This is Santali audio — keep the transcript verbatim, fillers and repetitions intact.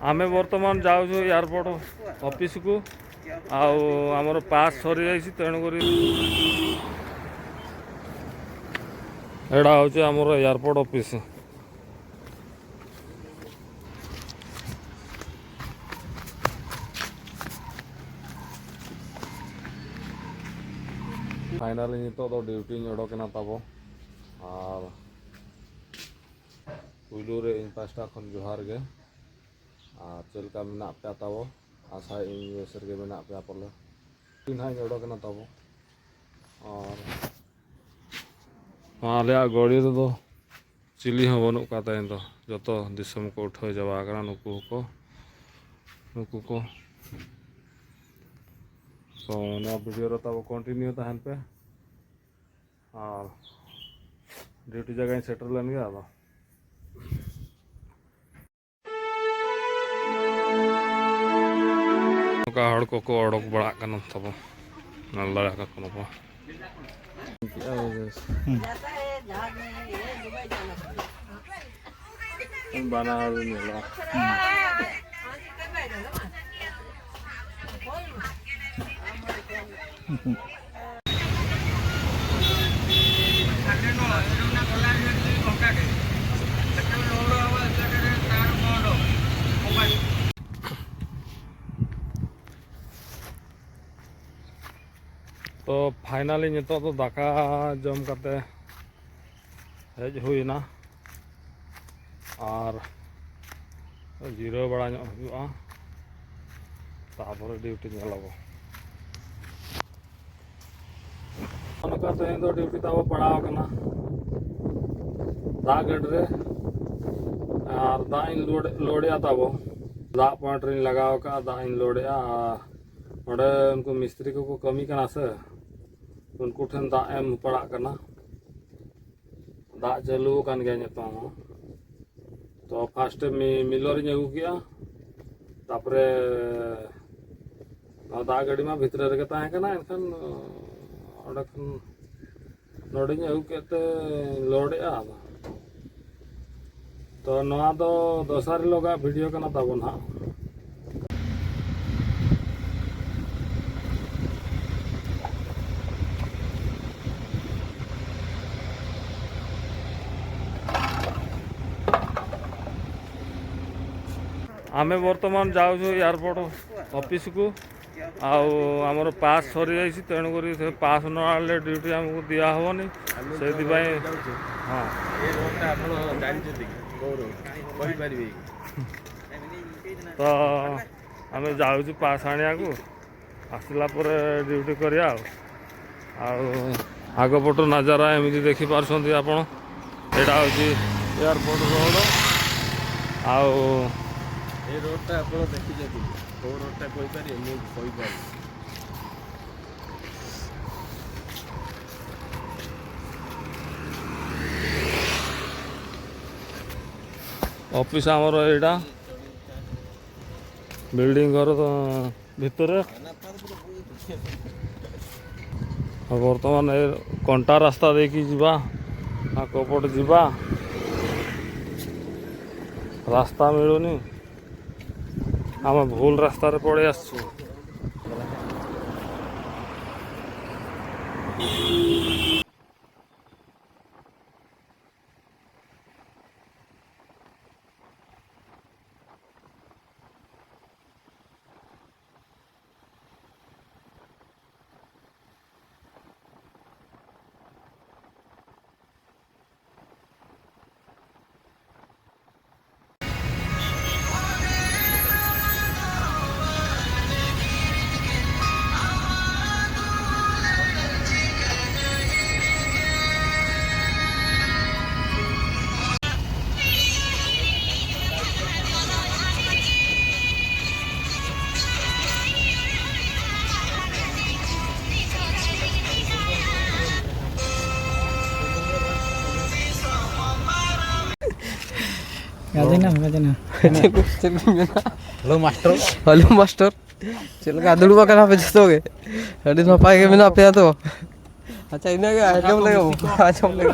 ଆମେ ବର୍ତ୍ତମାନ ଯାଉଛୁ ଏୟାରପୋର୍ଟ ଅଫିସକୁ। ଆଉ ଆମର ପାସ୍ ସରିଯାଇଛି, ତେଣୁକରି ଏଇଟା ହେଉଛି ଆମର ଏୟାରପୋର୍ଟ ଅଫିସ। ᱯᱷᱟᱭᱱᱟᱞᱤ ᱱᱤᱛᱚᱜ ᱫᱚ ᱰᱤᱭᱩᱴᱤᱧ ᱚᱰᱚᱠᱮᱱᱟ ᱛᱟᱵᱚ᱾ ᱟᱨ ᱯᱩᱭᱞᱩ ᱨᱮ ᱤᱧ ᱯᱟᱥᱴᱟ ᱠᱷᱚᱱ ᱡᱚᱦᱟᱨ ᱜᱮ᱾ ᱟᱨ ᱪᱮᱫ ᱞᱮᱠᱟ ᱢᱮᱱᱟᱜ ᱯᱮᱭᱟ ᱛᱟᱵᱚ? ᱟᱥᱟᱭᱟᱹᱧ ᱵᱮᱥ ᱨᱮᱜᱮ ᱢᱮᱱᱟᱜ ᱯᱮᱭᱟ ᱯᱟᱞᱮ᱾ ᱤᱧ ᱦᱟᱸᱜ ᱤᱧ ᱚᱰᱚᱠᱮᱱᱟ ᱛᱟᱵᱚ᱾ ᱟᱨ ᱱᱚᱣᱟ ᱟᱞᱮᱭᱟᱜ ᱜᱟᱹᱰᱤ ᱨᱮᱫᱚ ᱪᱤᱞᱤ ᱦᱚᱸ ᱵᱟᱹᱱᱩᱜ ᱠᱚᱣᱟ ᱛᱮᱦᱮᱧ ᱫᱚ᱾ ᱡᱚᱛᱚ ᱫᱤᱥᱚᱢ ᱠᱚ ᱩᱴᱷᱟᱹᱣ ᱪᱟᱵᱟ ᱟᱠᱟᱱᱟ, ᱱᱩᱠᱩ ᱦᱚᱸᱠᱚ, ᱱᱩᱠᱩ ᱠᱚ᱾ ᱛᱚ ᱱᱚᱣᱟ ᱵᱷᱤᱰᱤᱭᱳ ᱨᱮ ᱛᱟᱵᱚ ᱠᱚᱱᱴᱤᱱᱤᱭᱩ ᱛᱟᱦᱮᱱ ᱯᱮ᱾ ᱟᱨ ᱰᱤᱭᱩᱴᱤ ᱡᱟᱭᱜᱟᱧ ᱥᱮᱴᱮᱨ ᱞᱮᱱ ᱜᱮ ᱟᱫᱚ᱾ ᱱᱚᱝᱠᱟ ᱦᱚᱲ ᱠᱚᱠᱚ ᱚᱰᱚᱠ ᱵᱟᱲᱟᱜ ᱠᱟᱱᱟ ᱛᱟᱵᱚ, ᱧᱮᱞ ᱫᱟᱲᱮᱭᱟᱜ ᱠᱟᱱᱟ ᱠᱚ᱾ ᱵᱟᱱᱟ ᱦᱚᱲ ᱵᱤᱱ ᱧᱮᱞᱚᱜᱼᱟ᱾ ᱛᱚ ᱯᱷᱟᱭᱱᱟᱞᱤ ᱱᱤᱛᱚᱜ ᱫᱚ ᱫᱟᱠᱟ ᱡᱚᱢ ᱠᱟᱛᱮ ᱦᱮᱡ ᱦᱩᱭᱱᱟ᱾ ᱟᱨ ᱡᱤᱨᱟᱹᱣ ᱵᱟᱲᱟ ᱧᱚᱜ ᱦᱩᱭᱩᱜᱼᱟ, ᱛᱟᱨᱯᱚᱨᱮ ᱰᱤᱭᱩᱴᱤ ᱧᱮᱞ ᱟᱵᱚ᱾ ᱱᱚᱝᱠᱟ ᱛᱮᱦᱮᱧ ᱫᱚ ᱰᱤᱭᱩᱴᱤ ᱛᱟᱵᱚ ᱯᱟᱲᱟᱣ ᱟᱠᱟᱱᱟ ᱫᱟᱜ ᱜᱟᱹᱰᱤ ᱨᱮ᱾ ᱟᱨ ᱫᱟᱜ ᱤᱧ ᱞᱳᱰ, ᱞᱳᱰᱮᱜᱼᱟ ᱛᱟᱵᱚ᱾ ᱫᱟᱜ ᱯᱚᱭᱮᱱᱴ ᱨᱤᱧ ᱞᱟᱜᱟᱣ ᱟᱠᱟᱫᱼᱟ, ᱫᱟᱜ ᱤᱧ ᱞᱳᱰᱮᱜᱼᱟ᱾ ᱟᱨ ᱚᱸᱰᱮ ᱩᱱᱠᱩ ᱢᱤᱥᱛᱨᱤ ᱠᱚᱠᱚ ᱠᱟᱹᱢᱤ ᱠᱟᱱᱟ ᱥᱮ, ᱩᱱᱠᱩ ᱴᱷᱮᱱ ᱫᱟᱜ ᱮᱢ ᱯᱟᱲᱟᱜ ᱠᱟᱱᱟ᱾ ᱫᱟᱜ ᱪᱟᱹᱞᱩ ᱟᱠᱟᱱ ᱜᱮᱭᱟ ᱱᱤᱛᱚᱝ ᱦᱚᱸ᱾ ᱛᱚ ᱯᱷᱟᱥᱴᱮ ᱢᱤ-, ᱢᱤᱞᱚᱨᱤᱧ ᱟᱹᱜᱩ ᱠᱮᱜᱼᱟ, ᱛᱟᱯᱚᱨᱮ ᱱᱚᱣᱟ ᱫᱟᱜ ᱜᱟᱹᱰᱤ ᱢᱟ ᱵᱷᱤᱛᱨᱤ ᱨᱮᱜᱮ ᱛᱟᱦᱮᱸ ᱠᱟᱱᱟ, ᱮᱱᱠᱷᱟᱱ ᱚᱸᱰᱮ ᱠᱷᱚᱱ ᱱᱚᱰᱮᱧ ᱟᱹᱜᱩ ᱠᱮᱫ ᱛᱮ ᱞᱳᱰᱮᱜᱼᱟ᱾ ᱟᱫᱚ ᱛᱚ ᱱᱚᱣᱟ ᱫᱚ ᱫᱚᱥᱟᱨ ᱦᱤᱞᱳᱜᱟᱜ ᱵᱷᱤᱰᱤᱭᱳ ᱠᱟᱱᱟ ᱛᱟᱵᱚᱱ ᱦᱟᱸᱜ᱾ ଆମେ ବର୍ତ୍ତମାନ ଯାଉଛୁ ଏୟାରପୋର୍ଟ ଅଫିସକୁ। ଆଉ ଆମର ପାସ୍ ସରିଯାଇଛି, ତେଣୁକରି ସେ ପାସ୍ ନ ଆଣିଲେ ଡ୍ୟୁଟି ଆମକୁ ଦିଆହେବନି। ଆମେ ସେଇଥିପାଇଁ ଯାଉଛୁ। ହଁ। ଏ ରୋଡଟା ଆପଣ ଜାଣିଛନ୍ତି କି? କୋଉ ରୋଡ? କହିପାରିବେ କି? ତ ଆମେ ଯାଉଛୁ ପାସ୍ ଆଣିବାକୁ, ଆସିଲା ପରେ ଡ୍ୟୁଟି କରିବା ଆଉ। ଆଉ ଆଗପଟୁ ନଜାରା ଏମିତି ଦେଖିପାରୁଛନ୍ତି ଆପଣ। ଏଇଟା ହେଉଛି ଏୟାରପୋର୍ଟ ରୋଡ। ଆଉ ଏ ରୋଡଟା ଆପଣ ଦେଖିଛନ୍ତି? କୋଉ ରୋଡଟା କହିପାରିବେ? ମୁଁ କହିପାରିବି। ଅଫିସ ଆମର ଏଇଟା, ବିଲ୍ଡିଂ ଘର ତ ଭିତରେ। ଆଉ ବର୍ତ୍ତମାନ ଏ କଣ୍ଟା ରାସ୍ତା ଦେଇକି ଯିବା ନା କୋପଟ ଯିବା, ରାସ୍ତା ମିଳୁନି। ଆମେ ଭୁଲ ରାସ୍ତାରେ ପଳେଇ ଆସିଛୁ। ᱜᱟᱫᱮᱱᱟ, ᱜᱟᱫᱮᱱᱟ᱾ ᱪᱮᱫ ᱠᱚ ᱢᱮᱱᱟ? Hello master. Hello master. ᱪᱮᱫ ᱞᱮᱠᱟ ᱫᱩᱲᱩᱵ ᱟᱠᱟᱱᱟ ᱯᱮ ᱡᱚᱛᱚ ᱜᱮ? ᱟᱹᱰᱤ ᱱᱟᱯᱟᱭ ᱜᱮ ᱢᱮᱱᱟᱜ ᱯᱮᱭᱟ ᱛᱚ? ᱟᱪᱪᱷᱟ, ᱤᱱᱟᱹᱜᱮ ᱟᱸᱡᱚᱢ ᱞᱮᱜᱮ ᱵᱚ᱾ ᱟᱸᱡᱚᱢ ᱞᱮᱜᱮ᱾